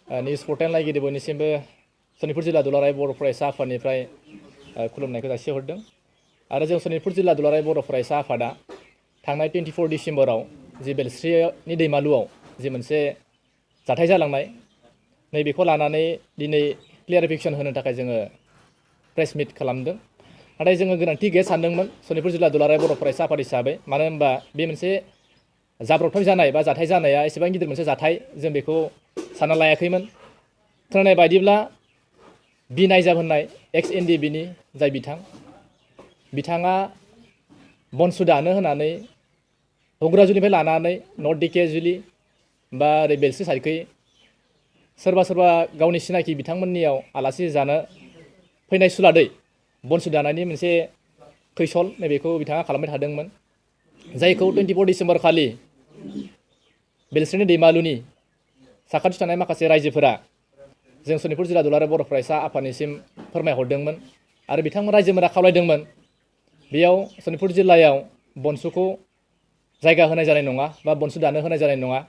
News portal नायगिरि बयनिसिमबो सनितपुर जिल्ला दुलाराय बर' फरायसा आफादनिफ्राय खुलुमनायखौ जासिहरदों आरो जों सनितपुर जिल्ला दुलाराय बर' फरायसा आफादा थांनाय 24 डिसेम्बराव जि बेलस्रिनि दैमालुआव जि मोनसे जाथाय जालांनाय नैबेखौ लानानै दिनै क्लियारिफिकेसन होनो थाखाय जोङो प्रेस मिट खालामदों। नाथाय जोङो गोनांथि गैया सानदोंमोन सनितपुर जिल्ला दुलाराय बर' फरायसा आफाद हिसाबै, मानो होनबा बे मोनसे जाब्रबथाय जानाय बा जाथाय जानाया एसेबां गिदिर मोनसे जाथाय जों बेखौ सानना लायाखैमोन। खोनानाय बायदिब्ला बि नायजाब होननाय एक्स एनडिबिनि जाय बिथाङा बनसुदानो होनानै हग्राजुलिनिफ्राय लानानै नर्थ दिकेजुलि बा ओरै बेलस्रि साइडखै सोरबा गावनि सिनाखि बिथांमोननियाव आलासि जानो फैनाय सुलादै बनसु दानायनि मोनसे खैसल नैबेखौ बिथाङा खालामबाय थादोंमोन, जायखौ 24 डिसेम्बर खालि बेलस्रिनि दैमालुनि साखाथि थानाय माखासे रायजोफोरा जों सनितपुर जिल्ला दुलाराय बर' फरायसा आफादनिसिम फोरमायहरदोंमोन आरो बिथांमोन रायजोफोरा खावलायदोंमोन बेयाव सनितपुर जिल्लायाव बनसुखौ जायगा होनाय जानाय नङा बा बनसु दानो होनाय जानाय नङा।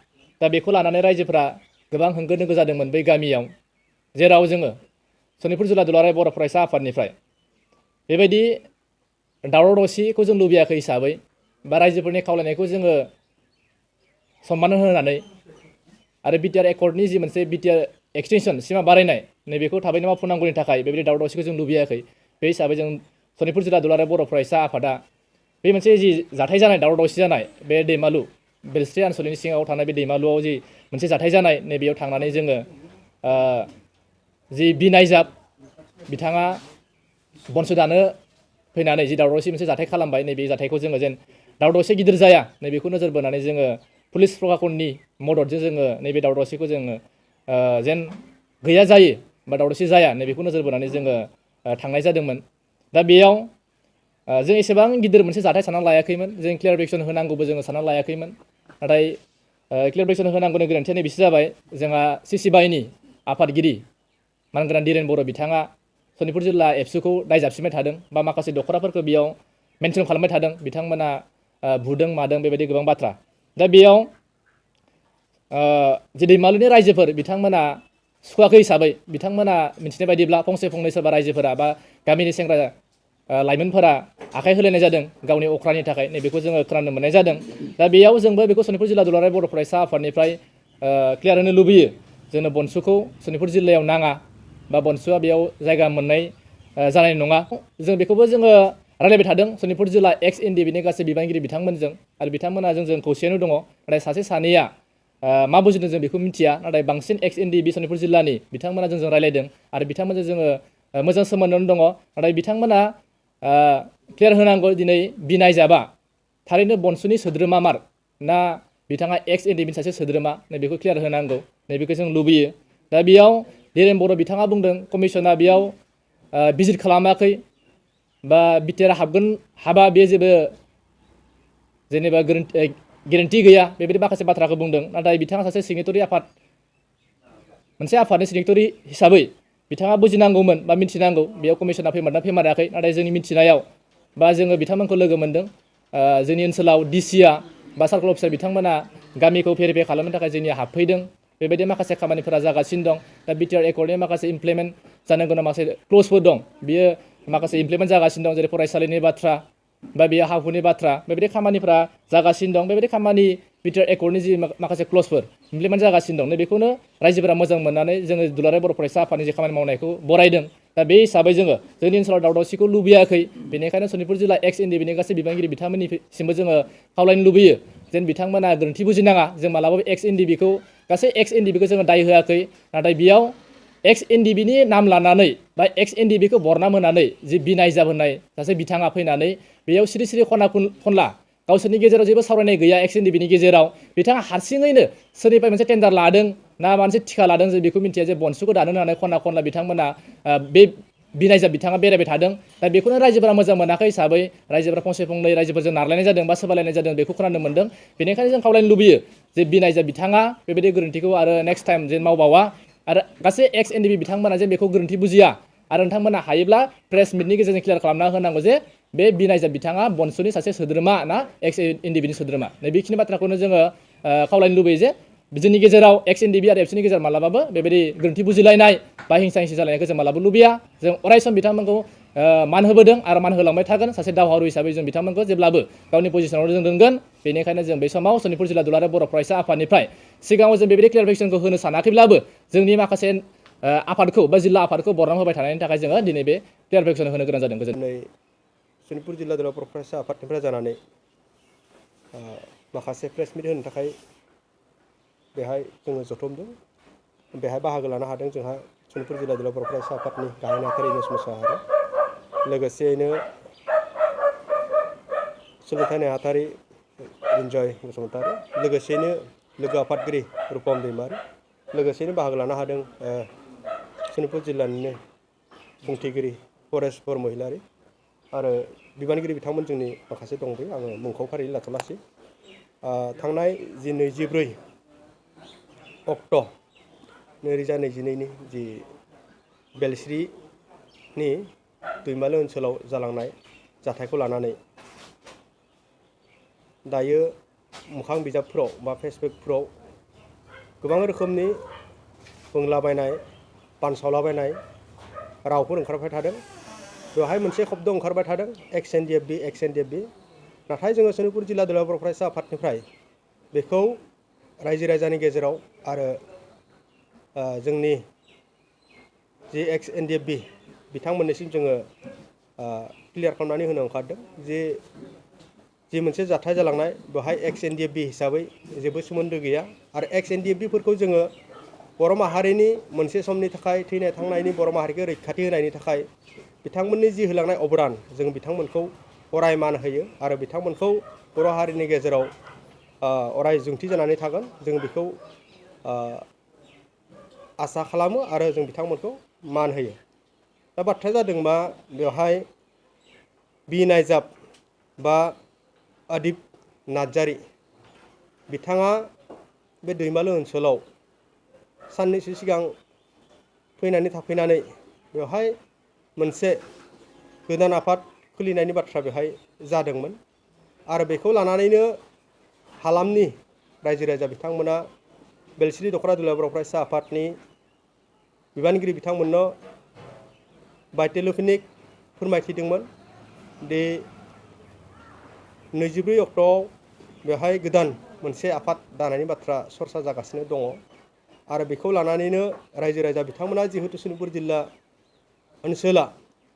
दा बेखौ लानानै रायजोफोरा गोबां होंगो दोंगो जादोंमोन बै गामियाव, जेराव जोङो सनितपुर जिल्ला दुलाराय बर' फरायसा आफादनिफ्राय बेबायदि दावराव दावसिखौ जों लुबैयाखै हिसाबै बा रायजोफोरनि खावलायनायखौ जोङो सनमान होनानै आरो बिटिआर एकर्डनि जि मोनसे बिटिआर एक्सटेनसन सिमा बारायनाय नैबेखौ थाबैनो मावफुंनांगौनि थाखाय बेबायदि दावराव दावसिखौ जों लुबैयाखै। बे हिसाबै जों सनितपुर जिल्ला दुलाराय बर' फरायसा आफादा बे मोनसे जि जाथाय जानाय दावराव दावसि जानाय बे दैमालु बेलस्रि आनसलिकनि सिङाव थानाय बे दैमालुआव जि मोनसे जाथाय जानाय नैबेयाव थांनानै जोङो जि बि नायजाब बिथाङा बनसु दानो फैनानै जि दावराव दावसि मोनसे जाथाय खालामबाय, नैबे जाथायखौ जोङो जेन दावराव दावसि गिदिर जाया नैबेखौ नोजोर बोनानै जोङो पुलिस प्रशासननि मददजों जोङो नैबे दावराव दावसिखौ जोङो जेन गैया जायो बा दावराव दावसि जाया नैबेखौ नोजोर बोनानै जोङो थांनाय जादोंमोन। दा बेयाव जों एसेबां गिदिर मोनसे जाथाय सानना लायाखैमोन, जों क्लियारिफिकेसन होनांगौबो जोङो सानना लायाखैमोन। नाथाय क्लियारिफिकेसन होनांगौनि गोनांथिया नैबेसो जाबाय, जोंहा सिसि बाइनि आफादगिरि मानगोनां दिरेन बर' बिथाङा सनितपुर जिल्ला एबसुखौ दाय जाबसिनबाय थादों बा माखासे दख'राफोरखौ बेयाव मेनसन खालामबाय थादों, बिथांमोना बुदों मादों बेबायदि गोबां बाथ्रा। दा बेयाव जि दैमालुनि रायजोफोर बिथांमोना सुखुवाखै हिसाबै बिथांमोना मिथिनाय बायदिब्ला फंसे फंनै सोरबा रायजोफोरा बा गामिनि सेंग्रा लाइमोनफोरा आखाइ होलायनाय जादों गावनि अख्रानि थाखाय, नैबेखौ जोङो खोनानो मोननाय जादों। दा बेयाव जोंबो बेखौ सनितपुर जिल्ला दुलाराय बर' फरायसा आफादनिफ्राय क्लियार होनो लुबैयो, जोंनो बनसुखौ सनितपुर जिल्लायाव नाङा बा बनसुआ बेयाव जायगा मोननाय जानाय नङा। जों बेखौबो जोङो रायलायबाय थादों सनितपुर जिल्ला एक्स एनडिबिनि गासै बिबानगिरि बिथांमोनजों, आरो बिथांमोना जोंजों खौसेयानो दङ। नाथाय सासे सानैया मा बुजिदों जों बेखौ मिथिया, नाथाय बांसिन एक्स एनडिबि सनितपुर जिल्लानि बिथांमोना जोंजों रायलायदों आरो बिथांमोनजों जोङो मोजां सोमोन्दोआवनो दङ। नाथाय बिथांमोना क्लियार होनांगौ दिनै बि नायजाबा थारैनो बनसुनि सोद्रोमा मार ना बिथाङा एक्स एनडिबिनि सासे सोद्रोमा, नैबेखौ क्लियार होनांगौ, नैबेखौ जों लुबैयो। दा बेयाव दिरेन बर' बिथाङा बुंदों कमिसना बेयाव भिजिट खालामाखै बा बिटिआर हाबा बे जेबो जेनेबा गेरेन्टि गैया बेबायदि माखासे बाथ्राखौ बुंदों। नाथाय बिथाङा सासे सिगनेटरि मोनसे आफादनि सिगनेटरि हिसाबै बिथाङा बुजिनांगौमोन बा मिथिनांगौ बेयाव कमिसना फैमारना फैमाराखै। नाथाय जोंनि मिथिनायाव बा जोङो बिथांमोनखौ लोगो मोन्दों, जोंनि ओनसोलाव डिसिआ बा सार्कल अफिसार बिथांमोना गामिखौ भेरिफाइ खालामनो थाखाय जोंनिया हाबफैदों, बेबायदि माखासे खामानिफोरा जागासिनो दं। दा बिटिआर एकर्डनि माखासे इमप्लिमेन्ट जानो गोनां माखासे क्लजफोर दं, बियो माखासे इमप्लिमेन्ट जागासिनो दं, जेरै फरायसालिनि बाथ्रा बा बेयो हा हुनि बाथ्रा, बेबायदि खामानिफोरा जागासिनो दं। बेबायदि खामानि बिटिआर एकर्डनि जि माखासे क्लजफोर इमप्लिमेन्ट जागासिनो दं, बेखौनो रायजोफोरा मोजां मोननानै जोङो दुलाराय बर' फरायसा आफादनि जि खामानि मावनायखौ बरायदों। दा बे हिसाबै जोङो जोंनि ओनसोलाव दावराव दावसिखौ लुबैयाखै, बेनिखायनो सनितपुर जिल्ला एक्स एनडिबिनि गासै बिबानगिरि बिथांमोननिसिमबो जोङो खावलायनो लुबैयो जेन बिथांमोना गोरोन्थि बुजिनाङा। जों मालाबाबो एक्स एनडिबिखौ गासै एक्स एनडिबिखौ जोङो दाय होआखै, नाथाय बेयाव एक्स एनडिबिनि नाम लानानै बा एक्स एनडिबिखौ बरनाम होनानै जि बि नायजाब होननाय सासे बिथाङा फैनानै बेयाव सिरि सिरि खना खनला गावसोरनि गेजेराव जेबो सावरायनाय गैया, एक्स एनडिबिनि गेजेराव बिथाङा हारसिङैनो सोरनिफ्राय मोनसे टेन्डार लादों ना माबा मोनसे थिखा लादों जों बेखौ मिथिया, जे बनसुखौ दानो होनानै खना खनला बिथांमोना बे बि नायजाब बिथाङा बेरायबाय थादों। दा बेखौनो रायजोफोरा मोजां मोनाखै हिसाबै रायजोफोरा फंसे फंनै रायजोफोरजों नारलायनाय जादों बा सोबालायनाय जादों बेखौ खोनानो मोन्दों। बेनिखायनो जों खावलायनो लुबैयो जे बि नायजाब बिथाङा बेबायदि गोरोन्थिखौ आरो नेक्स्ट टाइम जेन मावबावा, आरो गासै एक्स एनडिबि बिथांमोना जे बेखौ गोरोन्थि बुजिया, आरो नोंथांमोना हायोब्ला प्रेस मिटनि गेजेरजों क्लियार खालामना होनांगौ जे बे बि नायजाब बिथाङा बनसुनि सासे सोद्रोमा ना एक्स एनडिबिनि सोद्रोमा। नै बेखिनि बाथ्राखौनो जोङो खावलायनो लुबैयो जे जोंनि गेजेराव एक्स एनडिबि आरो एबसुनि गेजेराव मालाबाबो बेबायदि गोरोन्थि बुजिलायनाय बा हिंसा हिंसि जालायनायखौ जों मालाबाबो लुबैया जों अरायसम बिथांमोनखौ मान होबोदों आरो मान होलांबाय थागोन सासे दावहारु हिसाबै जों बिथांमोनखौ जेब्लाबो गावनि पजिशनाव जों दोनगोन बेनिखायनो जों बे समाव सनितपुर जिल्ला दुलाराय बर' फरायसा आफादनिफ्राय सिगाङाव जों बेबायदि क्लियारिफिकेसनखौ होनो सानाखैब्लाबो जोंनि माखासे आफादखौ बा जिल्ला आफादखौ बरनाम होबाय थानायनि थाखाय जोङो दिनै बे क्लियारिफिकेसन होनो गोनां जादों दिनै सनितपुर जिल्ला दुलाराय बर' फरायसा आफादनिफ्राय जानानै माखासे प्रेस मिट होनो थाखाय बेहाय जोङो जथुमदों बेहाय बाहागो लानो हादों जोंहा सनितपुर जिल्ला दुलाराय बर' फरायसा आफादनि गाहाय नेहाथारि इनेस मोसाहारि लोगोसेयैनो सोलोंथाइ नेहाथारि रिन्जय बसुमतारी लोगोसेयैनो लोगो आफादगिरि रुपम दैमारि लोगोसेयैनो बाहागो लानो हादों सनितपुर जिल्लानिनो बुंथिगिरि परेश बर महिलारि आरो बिबानगिरि बिथांमोन जोंनि माखासे दं बे आङो मुंखौ फारियै लाथ'लासै थांनाय जि 24 अक्ट' 2022नि जि बेलस्रिनि दैमालु ओनसोलाव जालांनाय जाथायखौ लानानै दायो मोखां बिजाबफोराव बा फेसबुकफोराव गोबां रोखोमनि बुंलाबायनाय बानसावलाबायनाय रावफोर ओंखारबाय थादों बेवहाय मोनसे शब्द ओंखारबाय थादों एक्स एनडिएफबि नाथाय जोङो सनितपुर जिल्ला दुलाराय बर' फरायसा आफादनिफ्राय बेखौ रायजो राजानि गेजेराव आरो जोंनि जि एक्स एनडिएफबि बिथांमोननिसिम जोङो क्लियार खालामनानै होनो ओंखारदों जि मोनसे जाथाय जालांनाय बेवहाय एक्स एनडिएफबि हिसाबै जेबो सोमोन्दो गैया आरो एक्स एनडिएफबिफोरखौ जोङो बर' माहारिनि मोनसे समनि थाखाय थैनाय थांनायनि बर' माहारिखौ रैखाथि होनायनि थाखाय बिथांमोननि जि होलांनाय अबदान जों बिथांमोनखौ अराय मान होयो आरो बिथांमोनखौ बर' हारिनि गेजेराव अराय जोंथि जानानै थागोन जों बेखौ आसा खालामो आरो जों बिथांमोनखौ मान होयो दा बाथ्राया जादों मा बेवहाय बि नायजाब बा आदिब नार्जारि बिथाङा बे दैमालु ओनसोलाव साननैसो सिगां फैनानै थाफैनानै बेवहाय मोनसे गोदान आफाद खुलिनायनि बाथ्रा बेवहाय जादोंमोन आरो बेखौ लानानैनो हालामनि रायजो राजा बिथांमोना बेलस्रि दख'रा दुलाराय बर' फरायसा आफादनि बिबानगिरि बिथांमोननो बाय टेलिफनिक फोरमायथिदोंमोन दि 24 अक्ट'आव बेवहाय गोदान मोनसे आफाद दानायनि बाथ्रा सरसा जागासिनो दङ आरो बेखौ लानानैनो रायजो राजा बिथांमोना जिहेतु सनितपुर जिल्ला ओनसोला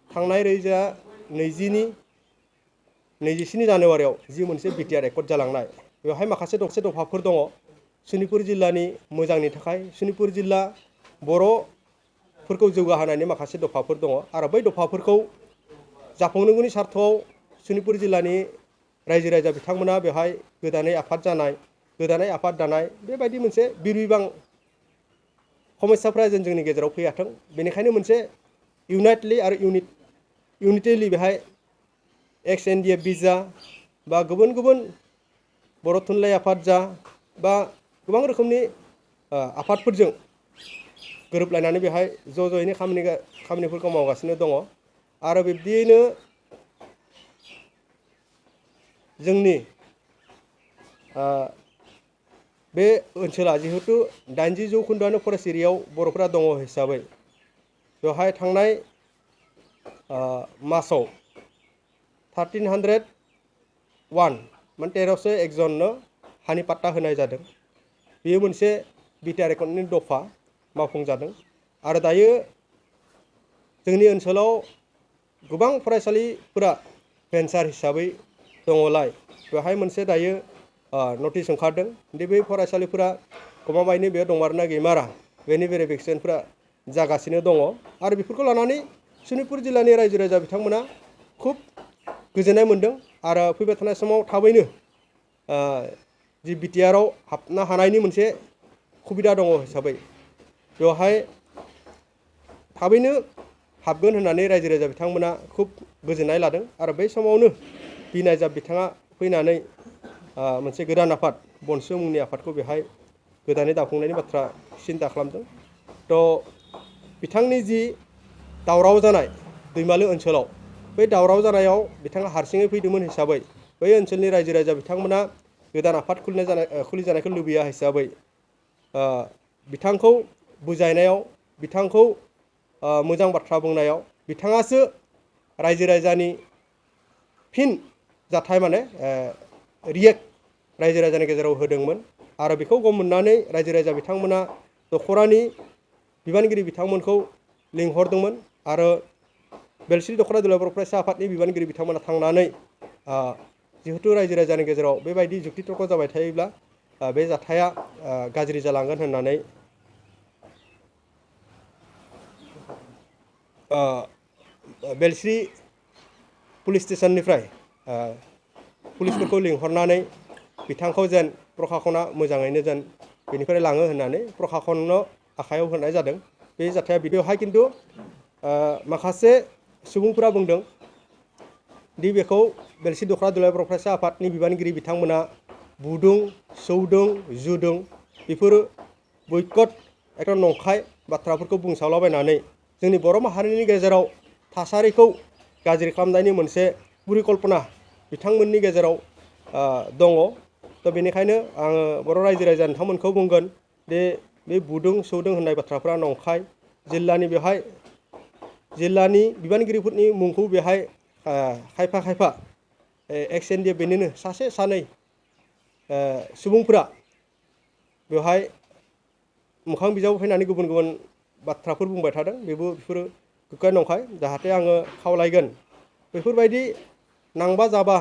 थांनाय 27 जानुवारियाव जि मोनसे बिटिआर एकर्ड जालांनाय बेवहाय माखासे दफाफोर दङ सनितपुर जिल्लानि मोजांनि थाखाय सनितपुर जिल्ला बर'फोरखौ जौगाहोनायनि माखासे दफाफोर दङ आरो बै दफाफोरखौ जाफुंनांगौनि सार्थआव सनितपुर जिल्लानि रायजो राजा बिथांमोना बेवहाय गोदानै आफाद जानाय गोदानै आफाद दानाय बेबायदि मोनसे बिरबिबां समस्याफ्रा जोंनि गेजेराव फैयाथों बेनिखायनो मोनसे इउनाइटलि आरो इउनिटिलि बेहाय एक्स एनडिएफबि जा बा गुबुन गुबुन बर' थुनलाइ आफाद जा बा गोबां रोखोमनि आफादफोरजों गोरोबलायनानै बेहाय ज'यैनो खामानिफोरखौ मावगासिनो दङ आरो बिब्दियैनो जोंनि बे ओनसोला जिहेतु 80 जौखोन्दोआनो फरेस्ट एरियायाव बर'फोरा दङ हिसाबै बेवहाय थांनाय मासाव 1301 माने 1301 जननो हानि पाट्टा होनाय जादों बेयो मोनसे बिटिआर एकर्डनि दफा मावफुंजादों आरो दायो जोंनि ओनसोलाव गोबां फरायसालिफोरा भेन्सार हिसाबै दङलाय बेवहाय मोनसे दायो नटिस ओंखारदों दि बै फरायसालिफोरा गमामायैनो बेयाव दंमारोना गैमारा बेनि भेरिफिकेसनफोरा जागासिनो दङ आरो बेफोरखौ लानानै सनितपुर जिल्लानि रायजो राजा बिथांमोना खुब गोजोननाय मोन्दों आरो फैबाय थानाय समाव थाबैनो जि बिटिआरआव हाबनो हानायनि मोनसे सुबिदा दङ हिसाबै बेवहाय थाबैनो हाबगोन होननानै रायजो राजा बिथांमोना खुब गोजोननाय लादों आरो बै समावनो बि नायजाब बिथाङा फैनानै मोनसे गोदान आफाद बनसु मुंनि आफादखौ बेहाय गोदानै दाफुंनायनि बाथ्रा सिन्था खालामदों थ' बिथांनि जि दावराव जानाय दैमालु ओनसोलाव बै दावराव जानायाव बिथाङा हारसिङै फैदोंमोन हिसाबै बै ओनसोलनि रायजो राजा बिथांमोना गोदान आफाद खुलिजानायखौ लुबैया हिसाबै बिथांखौ बुजायनायाव बिथांखौ मोजां बाथ्रा बुंनायाव बिथाङासो रायजो राजानि फिन जाथाय माने रियेक्ट रायजो राजानि गेजेराव होदोंमोन आरो बेखौ गम मोननानै रायजो राजा बिथांमोना दख'रानि बिबानगिरि बिथांमोनखौ लिंहरदोंमोन आरो बेलश्री दख'रा दुलाराय बर' फरायसा आफादनि बिबानगिरि बिथांमोना थांनानै जिहेतु रायजो राजानि गेजेराव बेबायदि जुक्ति तर्क जाबाय थायोब्ला बे जाथाया गाज्रि जालांगोन होननानै बेलश्री पुलिस स्टेशननिफ्राय पुलिसफोरखौ लिंहरनानै बिथांखौ जेन प्रखाखना मोजाङैनो जेन बेनिफ्राय लाङो होननानै प्रखाखननो आखायाव होनाय जादों। बे जाथाया बेवहाय खिन्थु माखासे सुबुंफोरा बुंदों दि बेखौ बेलश्री दख'रा दुलाराय बर' फरायसा आफादनि बिबानगिरि बिथांमोना बुदों सौदों जुदों बेफोरो बयकट एकदम नंखाय बाथ्राफोरखौ बुंसावलाबायनानै जोंनि बर' माहारिनि गेजेराव थासारिखौ गाज्रि खालामनायनि मोनसे परिकल्पना बिथांमोननि गेजेराव दङ। थ' बेनिखायनो आङो बर' रायजो राजा नोंथांमोनखौ बुंगोन दे बे बुदों सौदों होननाय बाथ्राफ्रा नंखाय। जिल्लानि बिबानगिरिफोरनि मुंखौ बेहाय खायफा खायफा एक्स एनडिएफ बेनिनो सासे सानै सुबुंफोरा बेवहाय मोखां बिजाब फैनानै गुबुन गुबुन बाथ्राफोर बुंबाय थादों बेफोरो गोग्गाय नंखाय। जाहाथे आङो खावलायगोन बेफोरबायदि नांबा जाबा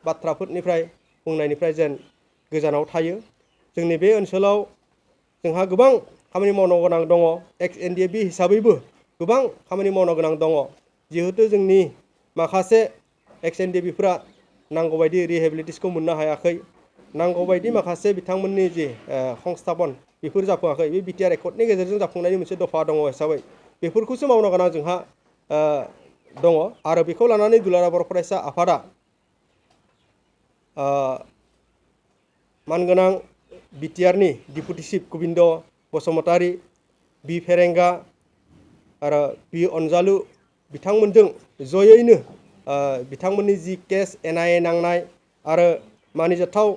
बाथ्राफोरनिफ्राय बुंनायनिफ्राय जेन गोजानाव थायो। जोंनि बे ओनसोलाव जोंहा गोबां खामानि मावनो गोनां दङ। एक्स एनडिएफबि हिसाबैबो गोबां खामानि मावनो गोनां दङ। जिहेतु जोंनि माखासे एक्स एनडिएफबिफोरा नांगौबायदि रिहेबिलिटेसनखौ मोननो हायाखै, नांगौबायदि माखासे बिथांमोननि जि संस्थापन बेफोर जाफुङाखै। बे बिटिआर एकर्डनि गेजेरजों जाफुंनायनि मोनसे दफा दङ हिसाबै बेफोरखौसो मावनो गोनां जोंहा दङ आरो बेखौ लानानै दुलाराय बर' फरायसा आफादा मानगोनां बिटिआरनि डिपुटि चिफ गबिन्द बसुमतारी, बि फेरेंगा आरो बि अनजालु बिथांमोनजों जयैनो बिथांमोननि जि केस एनआइए नांनाय आरो मानिजाथाव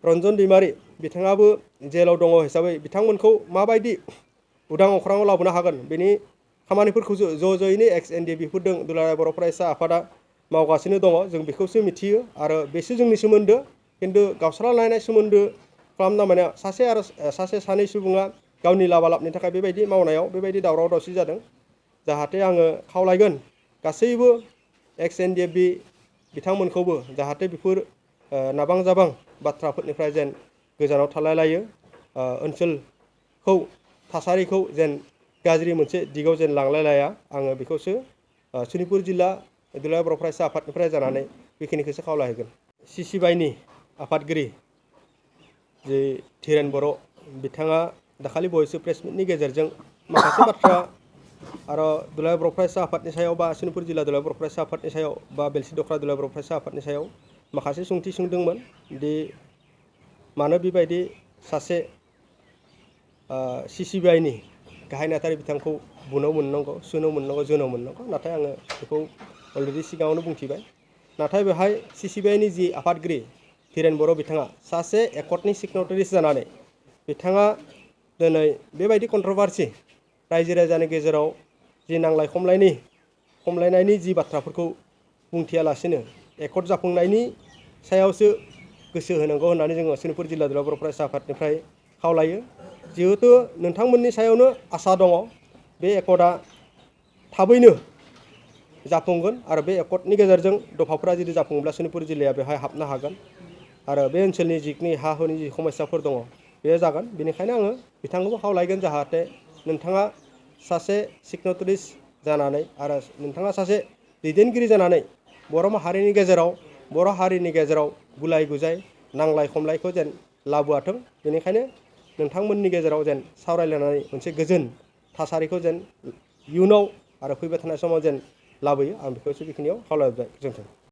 रन्जन दैमारि बिथाङाबो जेलाव दङ हिसाबै बिथांमोनखौ माबायदि उदां अख्राङाव लाबोनो हागोन बेनि खामानिफोरखौ ज'यैनो एक्स एनडिएफबिफोरजों दुलाराय बर' फरायसा आफादा मावगासिनो दङ। जों बेखौसो मिथियो आरो बेसो जोंनि सोमोन्दो। खिन्थु गावस्रालायनाय सोमोन्दो खालामना माने सासे सानै सुबुङा गावनि लाबा लाबनि थाखाय बेबायदि मावनायाव बेबायदि दावराव दावसि जादों। जाहाथे आङो खावलायगोन गासैबो एक्स एनडिएफबि बिथांमोनखौबो जाहाथे बेफोर नाबां जाबां बाथ्राफोरनिफ्राय जेन गोजानाव थालायलायो, ओनसोलखौ थासारिखौ जेन गाज्रि मोनसे दिगाव जेन लांलायलाया। आङो बेखौसो सनितपुर जिल्ला दुलाराय बर' फरायसा आफादनिफ्राय जानानै बेखिनिखौसो खावलायहैगोन। सिसिबाइनि आफादगिरि जे धीरेन बर' बिथाङा दाखालि बावैसो प्रेस मिटनि गेजेरजों माखासे बाथ्रा आरो दुलाराय बर' फरायसा आफादनि सायाव बा सनितपुर जिल्ला दुलाराय बर' फरायसा आफादनि सायाव बा बेलश्री दख'रा दुलाराय बर' फरायसा आफादनि सायाव माखासे सोंथि सोंदोंमोन दि मानो बेबायदि सासे सिसिबिआइनि गाहाय नेहाथारि बिथांखौ बुनो मोननांगौ, सुनो मोननांगौ, जोनो मोननांगौ। नाथाय आङो बेखौ अलरेडि सिगाङावनो बुंथिबाय। नाथाय बेहाय सिसिबिआइनि जि आफादगिरि धीरेन बर' बिथाङा सासे एकर्डनि सिगनेटारिस जानानै बिथाङा दिनै बेबायदि कन्ट्रभारसि रायजो राजानि गेजेराव जि नांलाय खमलायनायनि जि बाथ्राफोरखौ बुंथियालासिनो एकर्ड जाफुंनायनि सायावसो गोसो होनांगौ होननानै जोङो सनितपुर जिल्ला दुलाराय बर' फरायसा आफादनिफ्राय खावलायो। जिहेतु नोंथांमोननि सायावनो आसा दङ बे एकर्डआ थाबैनो जाफुंगोन आरो बे एकर्डनि गेजेरजों दफाफोरा जुदि जाफुङोब्ला सनितपुर जिल्लाया बेवहाय हाबनो हागोन आरो बे ओनसोलनि जिखिनि हा हुनि जि समस्याफोर दङ बे जागोन। बेनिखायनो आङो बिथांखौबो खावलायगोन जाहाथे नोंथाङा सासे सिगनेटारिस जानानै आरो नोंथाङा सासे दैदेनगिरि जानानै बर' हारिनि गेजेराव गुलाय गुजाय नांलाय खमलायखौ जेन लाबोआथों। बेनिखायनो नोंथांमोननि गेजेराव जेन सावरायलायनानै मोनसे गोजोन थासारिखौ जेन इयुनाव आरो फैबाय थानाय समाव जेन लाबोयो। आं बेखौसो बेखिनियाव खावलायबाय। गोजोन्थों।